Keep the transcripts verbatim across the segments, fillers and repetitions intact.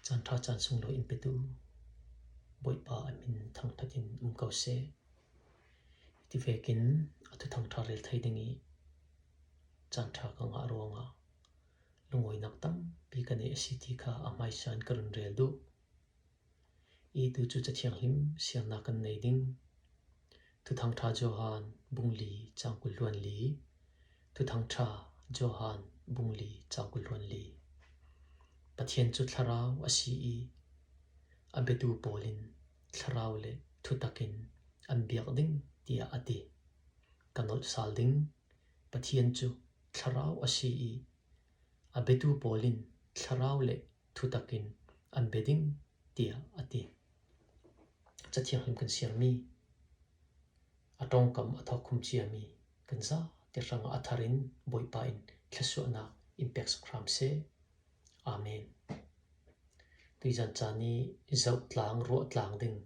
Caan ṭha caan sunglawi in petu Bawipa a min thangṭhat in um ko seh. Hiti vekin a thuthang ṭha rel thei ding i caan ṭha ka ngah ruangah lungawinak tampi ka nei a si ti kha a hmaisa in ka run rel duh. I tu cu Cathianghlim siarnak kan nei ding. Thuthang ṭha Johan bung li cang kul hluan li. Thuthang ṭha Johan bung li cang kul hluan li. Pathian cu thlarau a si i a biatu pawl in thlarau le thutak in an biak ding, tiah a ti. Ka nolh sal ding. Pathian cu thlarau a si i a biatu pawl in thlarau le thutak in an bia ding, tiah a ti. Cathianghlim kan siarmi, a ṭongkam a thawkkhum ciami kan zate hrangah a thar in Bawipa in thluasuahnak in pek sak hram seh. Amen. Tuizan caan i zohtlang, ruahtlang ding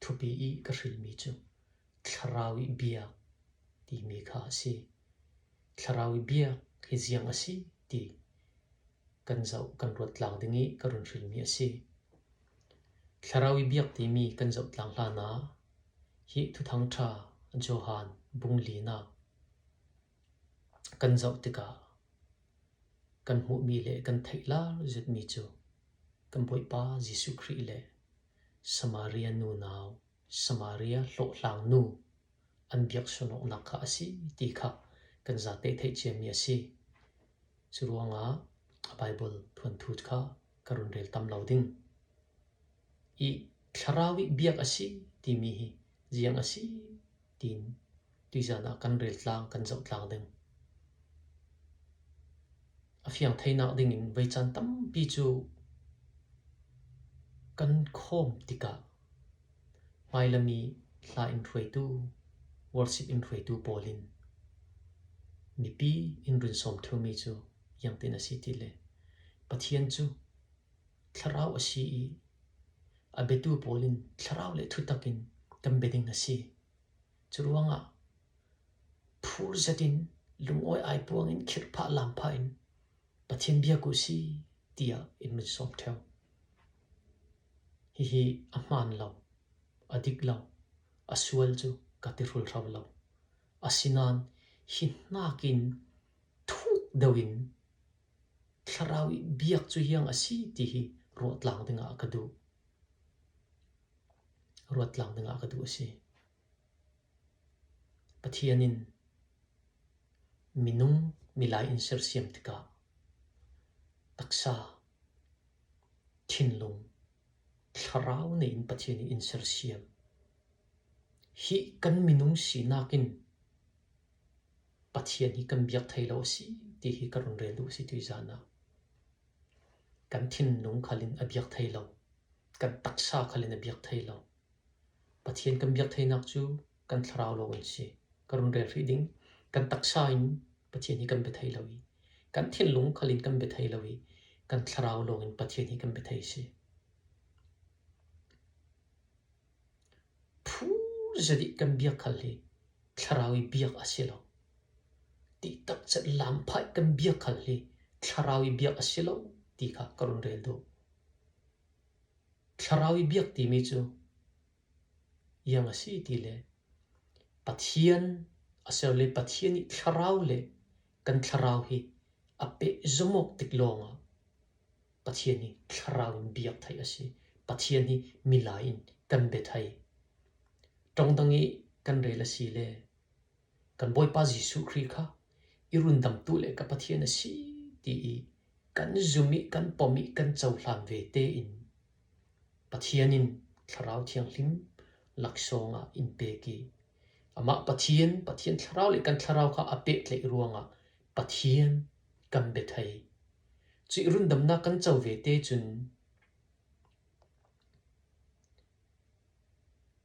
thupi i ka hrilmi cu thlarau i biak timi kha a si. Thlarau i biak hi ziang a si ti kan zoh, kan ruahtlang ding i ka run hrilmi a si. Thlarau i biak timi kan zohtlang hlanah hi Thuthang ṭha Johan bung linak kan zoh tikah kan hmuhmi le kan theih lar zetmi cu kan Bawipa Jesuh Khrih le Samaria nunau, Samaria hlawhhlangnu an biak suanawknak kha a si ti kha kan zate theih ciami a si. Curuangah a Baibal thuanthu kha ka run rel tam lo ding. I thlarau i biak a si timi hi ziang a si tiin tuizan ah kan rel tlang, kan zoh tlang ding. A fiang theinak dingin vei caan tampi cu kan khawm tikah hmailam i hla in hruaitu, worship in hruaitu pawl in mipi in run sawm ṭheumi cu ziangtin a si ti le Pathian cu thlarau a si i a biatu pawl in thlarau le thutak in kan bia ding a si. Curuangah phur zetin lungawi aipuang in khirhphah lamphah in Pathian biak uh si tiah in run sawm ṭheu. Hihi a hmaan lo, a dik lo, a sual cu ka ti hrulhro lo. Asinain hi hnakin thuk deuh in thlarau i biak cu ziang a si ti hi ruahtlang dingah ka duh. Ruahtlang dingah ka duh a si. Pathian in minung milai in sersiam tikah taksa, thinlung, thlarau nei in Pathian in in sersiam. Hi kan minung sinak in Pathian hi kan biak thei lo a si ti hi ka run rel duh a si tuizan ah. Kan thinlung khal in a biak thei lo, kan taksa khal in a biak thei lo. Pathian kan biak theinak cu kan thlarau lawng in si. Ka run rel hrih ding, kan taksa in Pathian hi kan bia thei lo i, kan thinlung khal in kan bia thei lo i, kan thlarau lawng in Pathian hi kan bia thei si. Phur zet i kan biak khal hi thlarau i biak a si lo. Tihtak cet lamphah i kan biak khal hi thlarau i biak a si lo ti kha ka run rel duh. Thlarau i biak timi cu ziang a si ti le Pathian a si lo le Pathian i thlarau le kan thlarau hi a pehzom awk tik lawngah Pathian hi thlarau in biak thei a si. Pathian hi milai in kan bia thei. Ṭongdang i kan rel a si le kan Bawipa Jesuh Khrih kha i rundamtu le ka Pathian a si ti i kan zum i kan pom i kan cohlan ve tein Pathian in Thlarau Thianghlim laksawng ah in pek i amah Pathian, Pathian Thlarau le kan thlarau kha a pehtlaih ruangah Pathian kan bia thei. Cuih rundamnak kan co ve te cun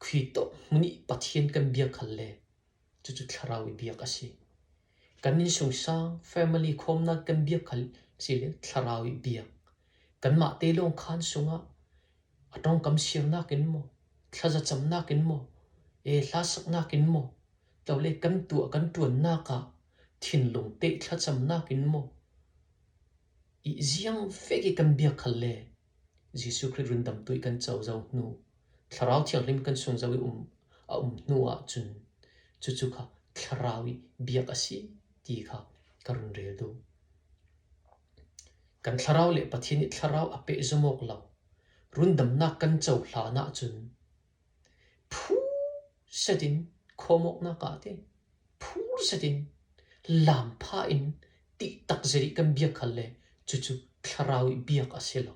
khui tawh hmun i Pathian kan biak khal le cucu thlarau i biak a si. Kan innsungsang, family khawmnak kan biak khal si le thlarau i biak. Kanmah te lawng khan sungah a ṭongkam siarnak in maw, thlacamnak in maw, e hlasaknak in maw, tlo le kan tuah kan ṭuannak ah thinlung te thlacamnak in maw, i ziang vek i kan biak khal le Jesuh Khrih rundamtu ih kan co zo hnu, Thlarau Thianghlim kan sung zo ih um, a um hnu ahcun cucu kha Thlarau ih biak a si ti kha ka run rel duh. Kan thlarau le Pathian ih thlarau a pehzom awk lo rundamnak kan co hlan ahcun phur zetin khawmawknak ah te phur zetin lampha in tihtak zet ih kan biak khalle cucu thlarau ih biak a si lo.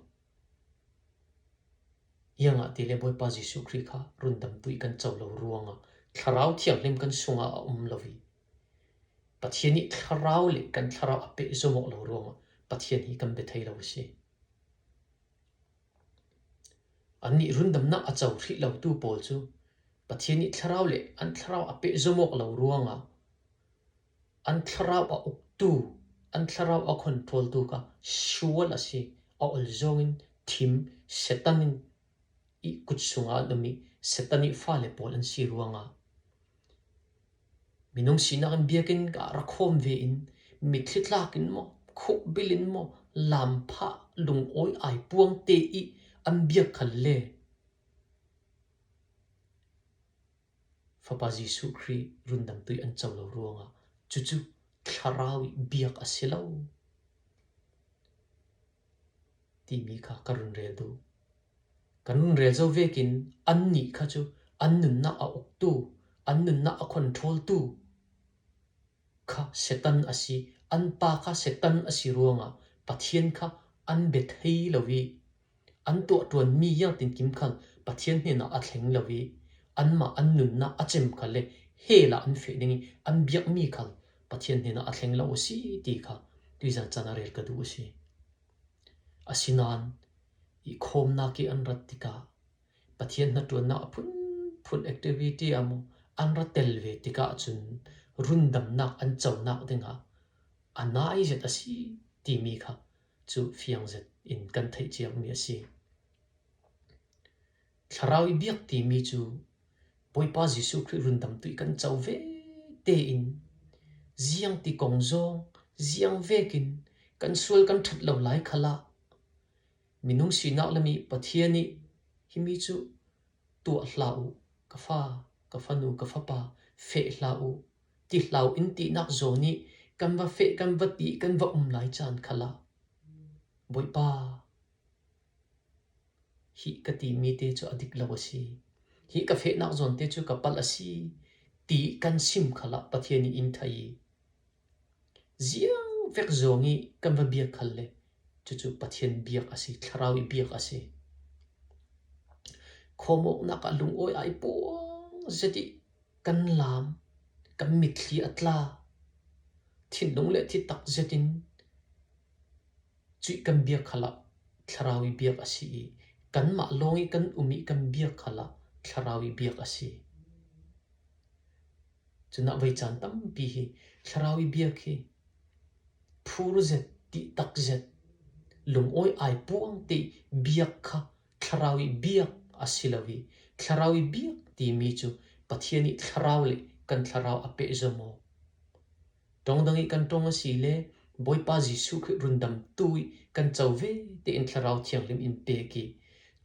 Ziangahtile Bawipa Jesuh Khrih kha rundamtu ih kan co lo ruangah Thlarau Thianghlim kan sungah a um lo ih Pathian ih thlarau le kan thlarau a pehzom awk lo ruangah Pathian hi kan bia thei lo a si. Annih rundamnak a co hrih lotu pawl cu Pathian ih thlarau le an thlarau a pehzom awk lo ruangah an thlarau a uktu, an thlarau a controltu kha sual a si. A ol zawngin thim Satan in ih kut sungah an um ih Satan ih fale pawl an si ruangah minung sinak in biakinn ah ra khawm ve in mitthli tlak in maw, khukbil in maw, lampha lungawi aipuang te ih an biak khalle Fapa Jesuh Khrih rundamtu ih an co lo ruangah cucu thlarau ih biak a si lo timi kha ka run rel duh. Kan run rel zo vekin annih kha cu an nunnak a uktu, an nunnak a controltu kha Satan a si, an pa kha Satan a si ruangah Pathian kha an bia thei lo ih an tuah ṭuanmi ziangtinkim khal Pathian hnenah a thleng lo ih anmah an nunnak a cem khalle hell ah an feh ding ih an biakmi khal Pathian hnenah a thleng lo a si ti kha tuizan caan ah rel ka duh a si. Asinain ih khawmnak ih an rat tikah Pathian hnaṭuannak a phunphun activity ah maw an ra tel ve tikah cun rundamnak an conak dingah a nai zet a si timi kha cu fiang zet in kan theih ciami a si. Thlarau ih biak timi cu Bawipa Jesuh Khrih rundamtu ih kan co ve tein ziang ti kong zawng, ziang vekin kan sual kan ṭhat lo lai khalah minung sinak lam ih Pathian ih himi cu tuah hlah uh, ka fa, ka fanu, ka fapa, feh hlah uh, ti hlah uh in tinak zawn ih kan va feh, kan va ti, kan va um lai caan khalah Bawipa, hih ka timi te cu a dik lo a si. Hih ka fehnak zawn te cu ka palh a si, ti kan sim khalah Pathian ih in thei ih ziang vek zawng ih kan va biak khalle cucu Pathian biak a si, thlarau ih biak a si. Khawmawknak ah lungawi aipuang zet ih kan lam, kan mitthli a tla, thinlung le thitak zetin cuih kan biak khalah thlarau ih biak a si ih kanmah lawng ih kan um ih kan biak khalah thlarau ih biak a si. Cunah voi caan tampi hi thlarau ih biak hi phur zet, tihtak zet, lungawi aipuang te biak kha thlarau ih biak a si lo ih thlarau ih biak timi cu Pathian ih thlarau le kan thlarau a pehzom aw. Ṭong dang ih kan ṭong a si le Bawipa Jesuh Khrih rundamtu ih kan co ve tein thlarau thianghlim in pek ih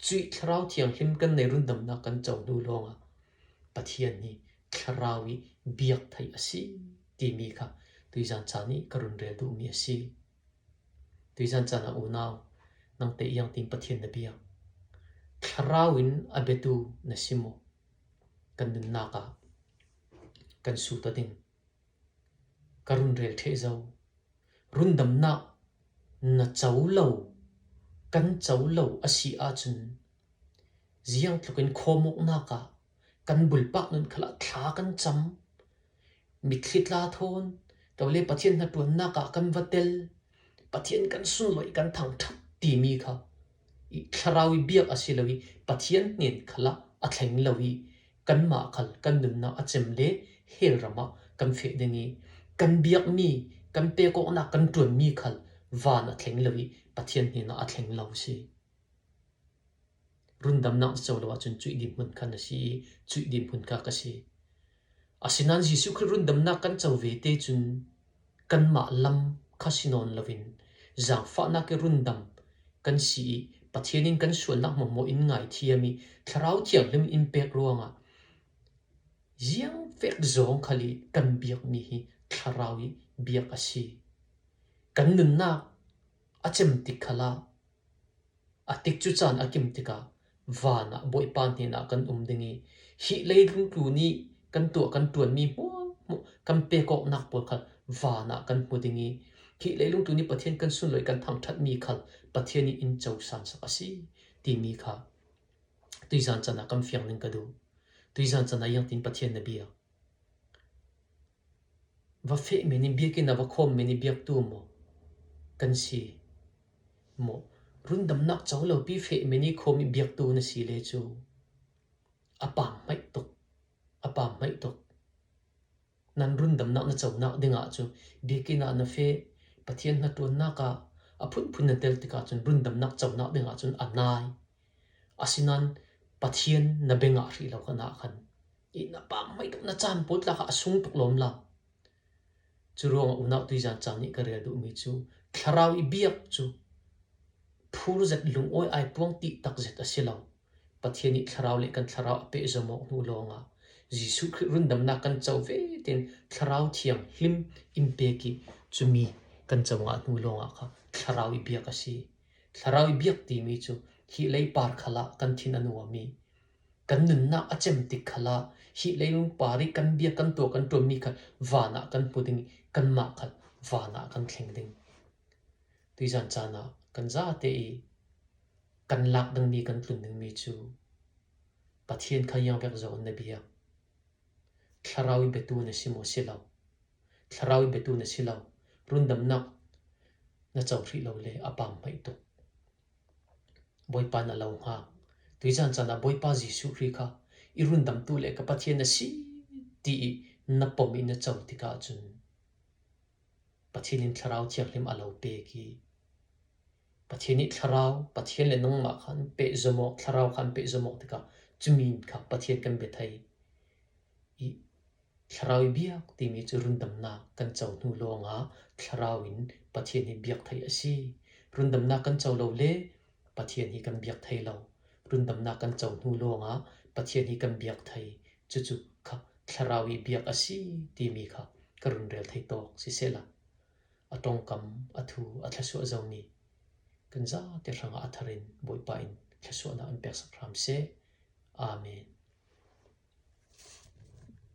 cuih thlarau thianghlim kan nei rundamnak kan co hnu lawngah Pathian hi thlarau ih biak thei a si timi kha tuizan caan ih ka run rel duhmi a si. Tuizan caan ah unau, nangte iangtin Pathian na biak? Thlarau in a biatu na si maw? Kan nunnak ah kan sut a ding. Ka run rel ṭheh zo. Rundamnak na co lo, kan co lo a si ahcun ziangtlukin khawmawknak ah kan bulpak nun khalah thla kan cam, mitthli tla thawn, tole Pathian hnaṭuannak ah kan va tel, Pathian kan sunloih kan thangṭhat timi kha ih thlarau ih biak a si lo ih Pathian hnen khalah a thleng lo ih kanmah khal kan nunnak a cem le hell ram ah kan feh ding ih kan biakmi, kan pek awknak kan ṭuanmi khal van a thleng lo ih Pathian hnenah a thleng lo si. Rundamnak na co lo ahcun cuih dinhmun kha na si ih cuih dinhmun kha ka si. Asinain Jesuh Khrih rundamnak kan co ve te cun kanmah lam kha si nawn loin zaangfahnak ih rundam kan si ih Pathian in kan sualnak hmuahhmuah in ngaithiam i Thlarau Thianghlim in pek ruangah ziang vek zawng khal i kan biakmi hi Thlarau i biak a si. Kan nunnak a cem tik khalah a tikcu caan a kim tikah vanah Bawipa hnenah kan um ding i hih leilung tlun i kan tuah kan ṭuanmi hmuahhmuah kan pek awknak pawl khal vanah kan hmu ding i hih leilung tlun i Pathian kan sunloih kan thangṭhatmi khal Pathian i in cosan sak a si timi kha tuizan canah kan fiang ning ka duh. Tuizan canah iangtin Pathian na biak? Va feh men i biakinn a va khawm men i biaktu maw kan si? Maw rundamnak co lopi feh men i khawm i biaktu na si le cu a pam hmaih tuk, a pam hmaih tuk. Nan rundamnak na conak dingah cu biakinn ah na feh, Pathian hnaṭuannak ah a phunphun na tel tikah cun rundamnak conak dingah cun a nai. Asinain Pathian na bengah hrih lo khan ah khan i na pam hmaih tuk, na caan pawl tla kha a sung tuk lawm la. Cu ruangah unau tuizan caan nih ka rel duhmi cu Thlarau i biak cu phur zet lungawi ai puang tih tak zet a si lo. Pathian i Thlarau le kan thlarau a pehzom awk hnu lawngah Jesuh Khrih rundamnak kan co ve tein Thlarau Thianghlim in pek i cumi kan co ngah hnu lawngah kha Thlarau i biak a si. Thlarau i biak timi cu hih leipar khalah kan thin a nuam i kan nunnak a cem tik khalah hih leilung par i kan biak kan tuah kan ṭuanmi kha vanah kan hmu ding i kanmah kha vanah kan thleng ding. Tuizan caan ah kan zate i kan lak dingmi kan tlun dingmi cu Pathian kha iang vek zawn na biak? Thlarau i biatu na si maw si lo? Thlarau i biatu na si lo, rundamnak na co hrih lo le a pam hmaih tuk. Bawipa na lo hngak. Tuizan caan ah Bawipa Jesuh Khrih kha i rundamtu le ka Pathian na si ti i na pom i na co tikah cun Pathian in Thlarau Thianghlim a lo pek i Pathian i Thlarau, Pathian le nangmah kha an pehzom awk, Thlarau kha an pehzom awk tikah cumi in kha Pathian kan bia thei i Thlarau i biak timi cu rundamnak kan co hnu lawngah Thlarau in Pathian hi biak thei a si. Rundamnak kan co lo le Pathian hi kan biak thei lo. Rundamnak kan co hnu lawngah Pathian hi kan biak thei. Cucu kha Thlarau i biak a si timi kha ka run rel thei tawk sisehla a ṭongkam, a thu, a thluasuah zomi kan zate hrangah a thar in Bawipa in thluasuahnak in pek sak hram seh. Amen.